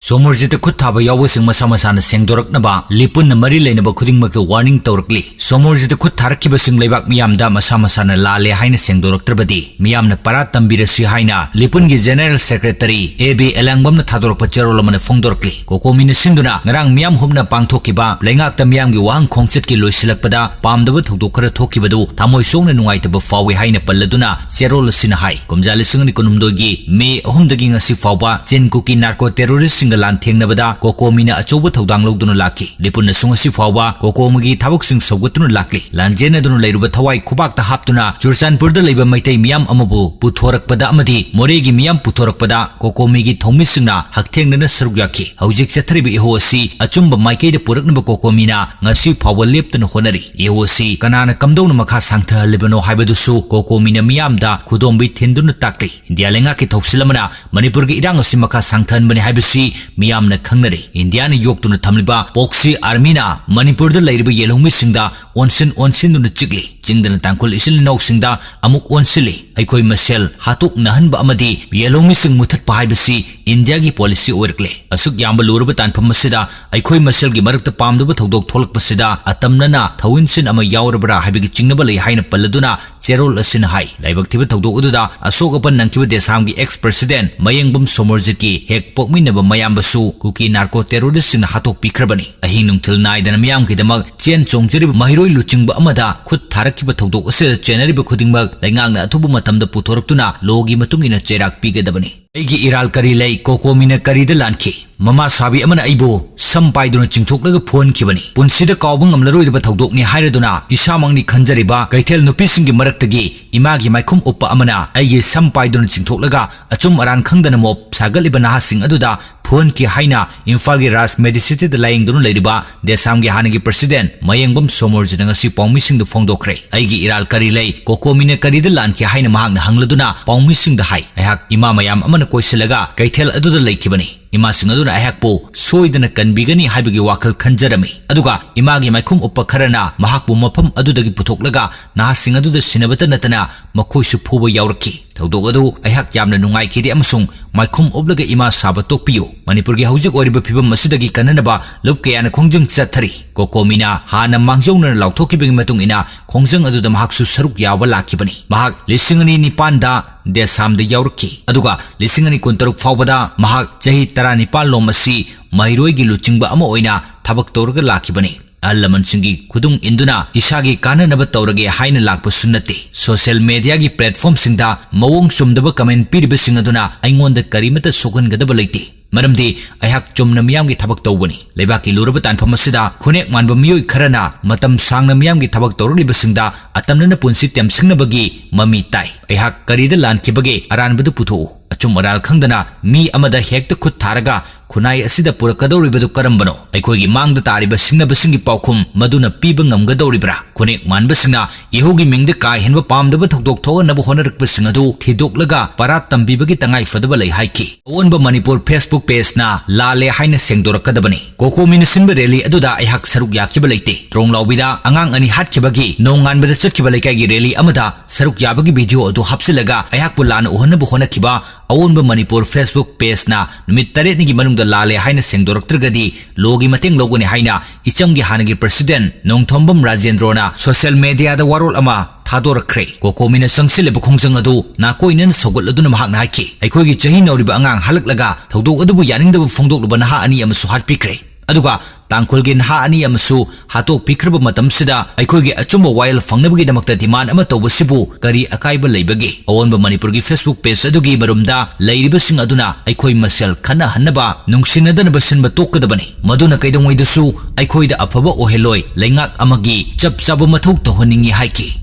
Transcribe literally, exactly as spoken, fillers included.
ꯁꯣꯃꯣꯔꯖꯤꯠꯇ ꯈꯨꯠ ꯊꯥꯕ ꯌꯥꯎꯕꯁꯤꯡ ꯃꯁꯥ ꯃꯁꯥꯅ ꯁꯦꯡꯗꯣꯔꯛꯅꯕ ꯂꯤꯄꯨꯟꯅ ꯃꯔꯤ ꯂꯩꯅꯕ ꯈꯨꯗꯤꯡꯃꯛꯇ ꯋꯥꯔꯅꯤꯡ ꯇꯧꯔꯛꯂꯤ꯫ ꯁꯣꯃꯣꯔꯖꯤꯠꯇ ꯈꯨꯠ ꯊꯥꯔꯛꯈꯤꯕꯁꯤꯡ ꯂꯩꯕꯥꯛ ꯃꯤꯌꯥꯝꯗ ꯃꯁꯥ ꯃꯁꯥꯅ ꯂꯥꯜꯂꯦ ꯍꯥꯏꯅ ꯁꯦꯡꯗꯣꯔꯛꯇ꯭ꯔꯕꯗꯤ ꯃꯤꯌꯥꯝꯅ ꯄꯔꯥ ꯇꯝꯕꯤꯔꯁꯤ ꯍꯥꯏꯅ ꯂꯤꯄꯨꯟꯒꯤ ꯖꯦꯅꯦꯔꯦꯜ ꯁꯦꯀ꯭ꯔꯦꯇꯔꯤ ꯑꯦ ꯕꯤ ꯑꯦꯂꯥꯡꯕꯝꯅ ꯊꯥꯗꯣꯔꯛꯄ ꯆꯦꯔꯣꯜ ꯑꯃꯅ ꯐꯣꯡꯗꯣꯔꯛꯂꯤ꯫ ꯀꯣꯀꯣꯃꯤꯅ ꯁꯤꯟꯗꯨꯅ ꯉꯔꯥꯡ ꯃꯤꯌꯥꯝ ꯍꯨꯞꯅ ꯄꯥꯡꯊꯣꯛꯈꯤꯕ ꯂꯩꯉꯥꯛꯇ ꯃꯤꯌꯥꯝꯒꯤ ꯋꯥꯍꯪ ꯈꯣꯡꯆꯠꯀꯤ ꯂꯣꯏꯁꯤꯜꯂꯛꯄꯗ ꯄꯥꯝꯗꯕ ꯊꯧꯗꯣꯛ ꯈꯔ ꯊꯣꯛꯈꯤꯕꯗꯨ ꯊꯃꯣꯏ ꯁꯣꯛꯅ ꯅꯨꯡꯉꯥꯏꯇꯕ ꯐꯥꯎꯏ ꯍꯥꯏꯅ ꯄꯜꯂꯗꯨꯅ ꯆꯦꯔꯣꯜ ꯑꯁꯤꯅ ꯍꯥꯏ, ꯀꯨꯝꯖꯥ ꯂꯤꯁꯤꯡ ꯑꯅꯤ ꯀꯨꯟꯍꯨꯝꯗꯣꯏꯒꯤ ꯃꯦ ꯑꯍꯨꯝꯗꯒꯤ ꯉꯁꯤ ꯐꯥꯎꯕ ꯆꯤꯟ ꯀꯨꯀꯤ ꯅꯥꯔꯀꯣ ꯇꯦꯔꯣꯔꯤꯁꯁꯤꯡꯒ ꯂꯥꯟꯊꯦꯡꯅꯕꯗ ꯀꯣꯀꯣꯃꯤꯅ ꯑꯆꯧꯕ ꯊꯧꯗꯥꯡ ꯂꯧꯗꯨꯅ ꯂꯥꯛꯈꯤ꯫ ꯂꯤꯄꯨꯟꯅꯁꯨ ꯉꯁꯤ ꯐꯥꯎꯕ ꯀꯣꯀꯣꯃꯤꯒꯤ ꯊꯕꯛꯁꯤꯡ ꯁꯧꯒꯠꯇꯨꯅ ꯂꯥꯛꯂꯤ꯫ ꯂꯥꯟꯖꯦꯟꯅꯗꯨꯅ ꯂꯩꯔꯨꯕ ꯊꯋꯥꯏ ꯈꯨꯕꯥꯛꯇ ꯍꯥꯞꯇꯨꯅ ꯆꯨꯔꯆꯥꯟꯄꯨꯔꯗ ꯂꯩꯕ ꯃꯩꯇꯩ ꯃꯤꯌꯥꯝ ꯑꯃꯕꯨ ꯄꯨꯊꯣꯔꯛꯄꯗ ꯑꯃꯗꯤ ꯃꯣꯔꯦꯒꯤ ꯃꯤꯌꯥꯝ ꯄꯨꯊꯣꯔꯛꯄꯗ ꯀꯣꯀꯣꯃꯤꯒꯤ ꯊꯧꯃꯤꯁꯤꯡꯅ ꯍꯛꯊꯦꯡꯅꯅ ꯁꯔꯨꯛ ꯌꯥꯈꯤ꯫ ꯍꯧꯖꯤꯛ ꯆꯠꯊꯔꯤꯕ ꯏꯍꯧ ꯑꯁꯤ ꯑꯆꯨꯝꯕ ꯃꯥꯏꯀꯩꯗ ꯄꯨꯔꯛꯅꯕ ꯀꯣꯀꯣꯃꯤꯅ ꯉꯁꯤ ꯐꯥꯎꯕ ꯂꯦꯞꯇꯅ ꯍꯣꯠꯅꯔꯤ꯫ ꯏꯍꯧ ꯑꯁꯤ ꯀꯅꯥꯅ ꯀꯝꯗꯧꯅ ꯃꯈꯥ ꯁꯥꯡꯊꯍꯜꯂꯤꯕꯅꯣ ꯍꯥꯏꯕꯗꯨꯁꯨ ꯀꯣꯀꯣꯃꯤꯅ ꯃꯤꯌꯥꯝꯗ ꯈꯨꯗꯣꯝꯕꯤ ꯊꯤꯟꯗꯨꯅ ꯇꯥꯛꯂꯤ꯫ ꯏꯟꯗꯤꯌꯥ ꯂꯩꯉꯥꯛꯀꯤ ꯊꯧꯁꯤꯜ ꯑꯃꯅ ꯃꯅꯤꯄꯨꯔꯒꯤ ꯏꯔꯥꯡ ꯑꯁꯤ ꯃꯈꯥ ꯁꯥꯡꯊꯍꯟꯕꯅꯤ ꯍꯥꯏꯕꯁꯤ ꯃꯤꯌꯥꯝꯅ ꯈꯪꯅꯔꯤ꯫ ꯏꯟꯗꯤꯌꯥꯅ ꯌꯣꯛꯇꯨꯅ ꯊꯝꯂꯤꯕ ꯄꯣꯛꯁꯤ ꯑꯥꯔꯃꯤꯅ ꯃꯅꯤꯄꯨꯔꯗ ꯂꯩꯔꯤꯕ ꯌꯦꯜꯍꯧꯃꯤꯁꯤꯡꯗ ꯑꯣꯟꯁꯤꯟ ꯑꯣꯟꯁꯤꯟꯗꯨꯅ ꯆꯤꯛꯂꯤ꯫ ꯆꯤꯡꯗꯅ ꯇꯥꯡꯈꯨꯜ ꯏꯆꯤꯜ ꯏꯅꯥꯎꯁꯤꯡꯗ ꯑꯃꯨꯛ ꯑꯣꯟꯁꯤꯜꯂꯤ꯫ ꯑꯩꯈꯣꯏ ꯃꯁꯦꯜ ꯍꯥꯠꯇꯣꯛꯅꯍꯟꯕ ꯑꯃꯗꯤ ꯌꯦꯜꯍꯧꯃꯤꯁꯤꯡ ꯃꯨꯊꯠꯄ ꯍꯥꯏꯕꯁꯤ ꯏꯟꯗꯤꯌꯥꯒꯤ ꯄꯣꯂꯤꯁꯤ ꯑꯣꯏꯔꯛꯂꯦ꯫ ꯑꯁꯨꯛ ꯌꯥꯝꯕ ꯂꯨꯔꯕ ꯇꯥꯟꯐꯝ ꯑꯁꯤꯗ ꯑꯩꯈꯣꯏ ꯃꯁꯦꯜꯒꯤ ꯃꯔꯛꯇ ꯄꯥꯝꯗꯕ ꯊꯧꯗꯣꯛ ꯊꯣꯛꯂꯛꯄꯁꯤꯗ ꯑꯇꯝꯅꯅ ꯊꯧꯏꯟꯁꯤꯟ ꯑꯃ ꯌꯥꯎꯔꯕ꯭ꯔꯥ ꯍꯥꯏꯕꯒꯤ ꯆꯤꯡꯅꯕ ꯂꯩ ꯍꯥꯏꯅ ꯄꯜꯂꯗꯨꯅ ꯆꯦꯔꯣꯜ ꯑꯁꯤꯅ ꯍꯥꯏ꯫ ꯂꯥꯏꯕꯛ ꯊꯤꯕ ꯊꯧꯗꯣꯛ ꯑꯗꯨꯗ ꯑꯁꯣꯛ ꯑꯄꯟ ꯅꯪꯈꯤꯕ ꯗꯦꯁꯥꯝꯒꯤ ex president ꯃꯌꯦꯡꯕꯝ ꯁꯣꯃꯣꯔꯖꯤꯠꯀꯤ ꯍꯦꯛ ꯄꯣꯛꯃꯤꯟꯅꯕ ꯃꯌꯥꯝꯕꯁꯨ ꯀꯨꯀꯤ ꯅꯥꯔꯀꯣ ꯇꯦꯔꯣꯔꯤꯁꯁꯤꯡꯅ ꯍꯥꯠꯇꯣꯛꯄꯤꯈ꯭ꯔꯕꯅꯤ꯫ ꯑꯍꯤꯡ ꯅꯨꯡꯊꯤꯜ ꯅꯥꯏꯗꯅ ꯃꯤꯌꯥꯝꯒꯤꯗꯃꯛ ꯆꯦꯟ ꯆꯣꯡꯖꯔꯤꯕ ꯃꯍꯩꯔꯣꯏ ꯂꯨꯆꯤꯡꯕ ꯑꯃꯗ ꯈꯨꯠ ꯊꯥꯔꯛꯈꯤꯕ ꯊꯧꯗꯣꯛ ꯑꯁꯤꯗ ꯆꯦꯟꯅꯔꯤꯕ ꯈꯨꯗꯤꯡꯃꯛ ꯂꯩꯉꯥꯛꯅ ꯑꯊꯨꯕ ꯃꯇꯝꯗ ꯄꯨꯊꯣꯔꯛꯇꯨꯅ ꯂꯣꯒꯤ ꯃꯇꯨꯡ ꯏꯟꯅ ꯆꯩꯔꯥꯛ ꯄꯤꯒꯗꯕꯅꯤ꯫ ꯑꯩꯒꯤ ꯏꯔꯥꯜ ꯀꯔꯤ ꯂꯩ? ꯀꯣꯀꯣꯃꯤꯅ ꯀꯔꯤꯗ ꯂꯥꯟꯈꯤ? ꯃꯃꯥ ꯁꯥꯕꯤ ꯑꯃꯅ ꯑꯩꯕꯨ ꯁꯝ ꯄꯥꯏꯗꯨꯅ ꯆꯤꯡꯊꯣꯛꯂꯒ ꯐꯨꯍꯟꯈꯤꯕꯅꯤ꯫ ꯄꯨꯟꯁꯤꯗ ꯀꯥꯎꯕ ꯉꯝꯂꯔꯣꯏꯗꯕ ꯊꯧꯗꯣꯛꯅꯤ ꯍꯥꯏꯔꯗꯨꯅ ꯏꯁꯥꯃꯛꯅꯤ ꯈꯟꯖꯔꯤꯕ ꯀꯩꯊꯦꯜ ꯅꯨꯄꯤꯁꯤꯡꯒꯤ ꯃꯔꯛꯇꯒꯤ ꯏꯃꯥꯒꯤ ꯃꯥꯏꯈꯨꯝ ꯎꯞꯄ ꯑꯃꯅ ꯑꯩꯒꯤ ꯁꯝ ꯄꯥꯏꯗꯨꯅ ꯆꯤꯡꯊꯣꯛꯂꯒ ꯑꯆꯨꯝ ꯑꯔꯥꯟ ꯈꯪꯗꯅ ꯃꯣꯞ ꯁꯥꯒꯠꯂꯤꯕ ꯅꯍꯥꯁꯤꯡ ꯑꯗꯨꯗ ꯐꯨꯍꯟꯈꯤ ꯍꯥꯏꯅ ꯏꯝꯐꯥꯜꯒꯤ ꯔꯥꯖ ꯃꯦꯗꯤꯁꯤꯇꯤꯗ ꯂꯥꯌꯦꯡꯗꯨꯅ ꯂꯩꯔꯤꯕ ꯗꯦꯁꯥꯝꯒꯤ ꯍꯥꯟꯅꯒꯤ president ꯃꯌꯦꯡꯕꯝ ꯁꯣꯃꯣꯔꯖꯤꯠꯅ ꯉꯁꯤ ꯄꯥꯎꯃꯤꯁꯤꯡꯗ ꯐꯣꯡꯗꯣꯛꯈ꯭ꯔꯦ꯫ ꯑꯩꯒꯤ ꯏꯔꯥꯜ ꯀꯔꯤ ꯂꯩ? ꯀꯣꯀꯣꯃꯤꯅ ꯀꯔꯤꯗ ꯂꯥꯟꯈꯤ ꯍꯥꯏꯅ ꯃꯍꯥꯛꯅ ꯍꯪꯂꯗꯨꯅ ꯄꯥꯎꯃꯤꯁꯤꯡꯗ ꯍꯥꯏ, ꯑꯩꯍꯥꯛ ꯏꯃꯥ ꯃꯌꯥꯝ ꯑꯃꯅ ꯀꯣꯏꯁꯤꯜꯂꯒ ꯀꯩꯊꯦꯜ ꯑꯗꯨꯗ ꯂꯩꯈꯤꯕꯅꯤ꯫ ꯏꯃꯥꯁꯤꯡ ꯑꯗꯨꯅ ꯑꯩꯍꯥꯛꯄꯨ ꯁꯣꯏꯗꯅ ꯀꯟꯕꯤꯒꯅꯤ ꯍꯥꯏꯕꯒꯤ ꯋꯥꯈꯜ ꯈꯟꯖꯔꯝꯃꯤ꯫ ꯑꯗꯨꯒ ꯏꯃꯥꯒꯤ ꯃꯥꯏꯈꯨꯝ ꯎꯞꯄ ꯈꯔꯅ ꯃꯍꯥꯛꯄꯨ ꯃꯐꯝ ꯑꯗꯨꯗꯒꯤ ꯄꯨꯊꯣꯛꯂꯒ ꯅꯍꯥꯁꯤꯡ ꯑꯗꯨꯗ ꯁꯤꯟꯅꯕꯇ ꯅꯠꯇꯅ ꯃꯈꯣꯏꯁꯨ ꯐꯨꯕ ꯌꯥꯎꯔꯛꯈꯤ꯫ "ꯊꯧꯗꯣꯛ ꯑꯗꯨ ꯑꯩꯍꯥꯛ ꯌꯥꯝꯅ ꯅꯨꯡꯉꯥꯏꯈꯤꯗꯦ ꯑꯃꯁꯨꯡ ꯃꯥꯏꯈꯨꯝ ꯎꯞꯂꯒ ꯏꯃꯥ ꯁꯥꯕ ꯇꯣꯛꯄꯤꯌꯨ꯫ ꯃꯅꯤꯄꯨꯔꯒꯤ ꯍꯧꯖꯤꯛ ꯑꯣꯏꯔꯤꯕ ꯐꯤꯕꯝ ꯑꯁꯤꯗꯒꯤ ꯀꯟꯅꯅꯕ ꯂꯨꯞ ꯀꯌꯥꯅ ꯈꯣꯡꯖꯪ ꯆꯠꯊꯔꯤ꯫ ꯀꯣꯀꯣꯃꯤꯅ ꯍꯥꯟꯅ ꯃꯥꯡꯖꯧꯅꯅ ꯂꯥꯎꯊꯣꯛꯈꯤꯕꯒꯤ ꯃꯇꯨꯡ ꯏꯟꯅ ꯈꯣꯡꯖꯪ ꯑꯗꯨꯗ ꯃꯍꯥꯛꯁꯨ ꯁꯔꯨꯛ ꯌꯥꯕ ꯂꯥꯛꯈꯤꯕꯅꯤ꯫ ꯃꯍꯥꯛ ꯂꯤꯁꯤꯡ ꯑꯅꯤ ꯅꯤꯄꯥꯟꯗ ꯗꯦꯁꯥꯝꯗ ꯌꯥꯎꯔꯛꯈꯤ, ꯑꯗꯨꯒ ꯂꯤꯁꯤꯡ ꯑꯅꯤ ꯀꯨꯟꯇꯔꯨꯛ ꯐꯥꯎꯕꯗ ꯃꯍꯥꯛ ꯆꯍꯤ ꯇꯔꯥꯅꯤꯄꯥꯟ ꯂꯣꯝ ꯑꯁꯤ ꯃꯍꯩꯔꯣꯏꯒꯤ ꯂꯨꯆꯤꯡꯕ ꯑꯃ ꯑꯣꯏꯅ ꯊꯕꯛ ꯇꯧꯔꯒ ꯂꯥꯛꯈꯤꯕꯅꯤ꯫ ꯑꯍꯜ ꯂꯃꯟꯁꯤꯡꯒꯤ ꯈꯨꯗꯨꯡ ꯏꯟꯗꯨꯅ ꯏꯁꯥꯒꯤ ꯀꯥꯟꯅꯅꯕ ꯇꯧꯔꯒꯦ ꯍꯥꯏꯅ ꯂꯥꯛꯄꯁꯨ ꯅꯠꯇꯦ꯫ ꯁꯣꯁꯤꯌꯦꯜ ꯃꯦꯗꯤꯌꯥꯒꯤ ꯄ꯭ꯂꯦꯠꯐꯣꯝꯁꯤꯡꯗ ꯃꯑꯣꯡ ꯆꯨꯝꯗꯕ ꯀꯃꯦꯟ ꯄꯤꯔꯤꯕꯁꯤꯡ ꯑꯗꯨꯅ ꯑꯩꯉꯣꯟꯗ ꯀꯔꯤꯃꯠꯇ ꯁꯣꯛꯍꯟꯒꯗꯕ ꯂꯩꯇꯦ, ꯃꯔꯝꯗꯤ ꯑꯩꯍꯥꯛ ꯆꯨꯝꯅ ꯃꯤꯌꯥꯝꯒꯤ ꯊꯕꯛ ꯇꯧꯕꯅꯤ꯫ ꯂꯩꯕꯥꯛꯀꯤ ꯂꯨꯔꯕ ꯇꯥꯟꯐꯝ ꯑꯁꯤꯗ ꯈꯨꯅꯦꯛ ꯃꯥꯟꯕ ꯃꯤꯑꯣꯏ ꯈꯔꯅ ꯃꯇꯝ ꯁꯥꯡꯅ ꯃꯤꯌꯥꯝꯒꯤ ꯊꯕꯛ ꯇꯧꯔꯛꯂꯤꯕꯁꯤꯡꯗ ꯑꯇꯝꯅꯅ ꯄꯨꯟꯁꯤ ꯇꯦꯝꯁꯤꯡꯅꯕꯒꯤ ꯃꯃꯤ ꯇꯥꯏ꯫ ꯑꯩꯍꯥꯛ ꯀꯔꯤꯗ ꯂꯥꯟꯈꯤꯕꯒꯦ? ꯑꯔꯥꯟꯕꯗꯨ ꯄꯨꯊꯣꯛꯎ꯫ ꯑꯆꯨꯝ ꯑꯔꯥꯜ ꯈꯪꯗꯅ ꯃꯤ ꯑꯃꯗ ꯍꯦꯛꯇ ꯈꯨꯠ ꯊꯥꯔꯒ ꯈꯨꯟꯅꯥꯏ ꯑꯁꯤꯗ ꯄꯨꯔꯛꯀꯗꯧꯔꯤꯕꯗꯨ ꯀꯔꯝꯕꯅꯣ? ꯑꯩꯈꯣꯏꯒꯤ ꯃꯥꯡꯗ ꯇꯥꯔꯤꯕ ꯁꯤꯡꯅꯕꯁꯤꯡꯒꯤ ꯄꯥꯎꯈꯨꯝ ꯃꯗꯨꯅ ꯄꯤꯕ ꯉꯝꯒꯗꯧꯔꯤꯕ꯭ꯔꯥ? ꯈꯨꯅꯦꯛ ꯃꯥꯟꯕꯁꯤꯡꯅ ꯏꯍꯧꯒꯤ ꯃꯤꯡꯗ ꯀꯥ ꯍꯦꯟꯕ ꯄꯥꯝꯗꯕ ꯊꯧꯗꯣꯛ ꯊꯣꯛꯍꯟꯅꯕ ꯍꯣꯠꯅꯔꯛꯄꯁꯤꯡ ꯑꯗꯨ ꯊꯤꯗꯣꯛꯂꯒ ꯄꯔꯥ ꯇꯝꯕꯤꯕꯒꯤ ꯇꯉꯥꯏ ꯐꯗꯕ ꯂꯩ ꯍꯥꯏꯈꯤ꯫ ꯑꯑꯣꯟꯕ ꯃꯅꯤꯄꯨꯔ Facebook pageꯅ ꯂꯥꯜꯂꯦ ꯍꯥꯏꯅ ꯁꯦꯡꯗꯣꯔꯛꯀꯗꯕꯅꯤ꯫ ꯀꯣꯀꯣꯃꯤꯅ ꯁꯤꯟꯕ ꯔꯦꯂꯤ ꯑꯗꯨꯗ ꯑꯩꯍꯥꯛ ꯁꯔꯨꯛ ꯌꯥꯈꯤꯕ ꯂꯩꯇꯦ꯫ ꯇ꯭ꯔꯣꯡꯂꯥꯎꯕꯤꯗ ꯑꯉꯥꯡ ꯑꯅꯤ ꯍꯥꯠꯈꯤꯕꯒꯤ ꯅꯣꯡꯉꯥꯟꯕꯗ ꯆꯠꯈꯤꯕ ꯂꯩꯀꯥꯏꯒꯤ ꯔꯦꯂꯤ ꯑꯃꯗ ꯁꯔꯨꯛ ꯌꯥꯕꯒꯤ ꯚꯤꯗꯤꯑꯣ ꯑꯗꯨ ꯍꯥꯞꯆꯤꯜꯂꯒ ꯑꯩꯍꯥꯛꯄꯨ ꯂꯥꯟꯅ ꯎꯍꯟꯅꯕ ꯍꯣꯠꯅꯈꯤꯕ ꯑꯑꯣꯟꯕ ꯃꯅꯤꯄꯨꯔ Facebook pageꯅ ꯅꯨꯃꯤꯠ ꯇꯔꯦꯠꯅꯤꯒꯤ ꯃꯅꯨꯡꯗ ꯂꯥꯜꯂꯦ ꯍꯥꯏꯅ ꯁꯦꯡꯗꯣꯔꯛꯇ꯭ꯔꯒꯗꯤ ꯂꯣꯒꯤ ꯃꯇꯦꯡ ꯂꯧꯒꯅꯤ ꯍꯥꯏꯅ ꯏꯆꯝꯒꯤ ꯍꯥꯟꯅꯒꯤ ꯄ꯭ꯔꯁꯤꯗꯦꯟ ꯅꯣꯡꯊꯣꯝꯕꯝ ꯔꯥꯖꯦꯟꯗ꯭ꯔꯣꯅ ꯁꯣꯁꯤꯌꯦꯜ ꯃꯦꯗꯤꯌꯥꯗ ꯋꯥꯔꯣꯜ ꯑꯃ ꯊꯥꯗꯣꯔꯛꯈ꯭ꯔꯦ꯫ ꯀꯣꯀꯣꯃꯤꯅ ꯆꯪꯁꯤꯜꯂꯤꯕ ꯈꯣꯡꯖꯪ ꯑꯗꯨ ꯅꯥꯀꯣꯏꯅꯅ ꯁꯧꯒꯠꯂꯗꯨꯅ ꯃꯍꯥꯛꯅ ꯍꯥꯏꯈꯤ, "ꯑꯩꯈꯣꯏꯒꯤ ꯆꯍꯤ ꯅꯧꯔꯤꯕ ꯑꯉꯥꯡ ꯍꯜꯂꯛꯂꯒ ꯊꯧꯗꯣꯛ ꯑꯗꯨꯕꯨ ꯌꯥꯅꯤꯡꯗꯕ ꯐꯣꯡꯗꯣꯛꯂꯨꯕ ꯅꯍꯥ ꯑꯅꯤ ꯑꯃꯁꯨ ꯍꯥꯠꯄꯤꯈ꯭ꯔꯦ꯫ ꯑꯗꯨꯒ ꯇꯥꯡꯈꯨꯜꯒꯤ ꯅꯍꯥ ꯑꯅꯤ ꯑꯃꯁꯨ ꯍꯥꯠꯇꯣꯛꯄꯤꯈ꯭ꯔꯕ ꯃꯇꯝꯁꯤꯗ ꯑꯩꯈꯣꯏꯒꯤ ꯑꯆꯨꯝꯕ ꯋꯥꯌꯦꯜ ꯐꯪꯅꯕꯒꯤꯗꯃꯛꯇ ꯗꯤꯃꯥꯟ ꯑꯃ ꯇꯧꯕꯁꯤꯕꯨ ꯀꯔꯤ ꯑꯀꯥꯏꯕ ꯂꯩꯕꯒꯦ?" ꯑꯑꯣꯟꯕ ꯃꯅꯤꯄꯨꯔꯒꯤ Facebook page ꯑꯗꯨꯒꯤ ꯃꯔꯨꯝꯗ ꯂꯩꯔꯤꯕꯁꯤꯡ ꯑꯗꯨꯅ ꯑꯩꯈꯣꯏ ꯃꯁꯦꯜ ꯈꯠꯅꯍꯟꯅꯕ, ꯅꯨꯡꯁꯤꯅꯗꯅꯕ ꯁꯤꯟꯕ ꯇꯣꯛꯀꯗꯕꯅꯤ꯫ ꯃꯗꯨꯅ ꯀꯩꯗꯧꯉꯩꯗꯁꯨ ꯑꯩꯈꯣꯏꯗ ꯑꯐꯕ ꯑꯣꯏꯍꯜꯂꯣꯏ꯫ ꯂꯩꯉꯥꯛ ꯑꯃꯒꯤ ꯆꯞ ꯆꯥꯕ ꯃꯊꯧ ꯇꯧꯍꯟꯅꯤꯡꯏ ꯍꯥꯏꯈꯤ꯫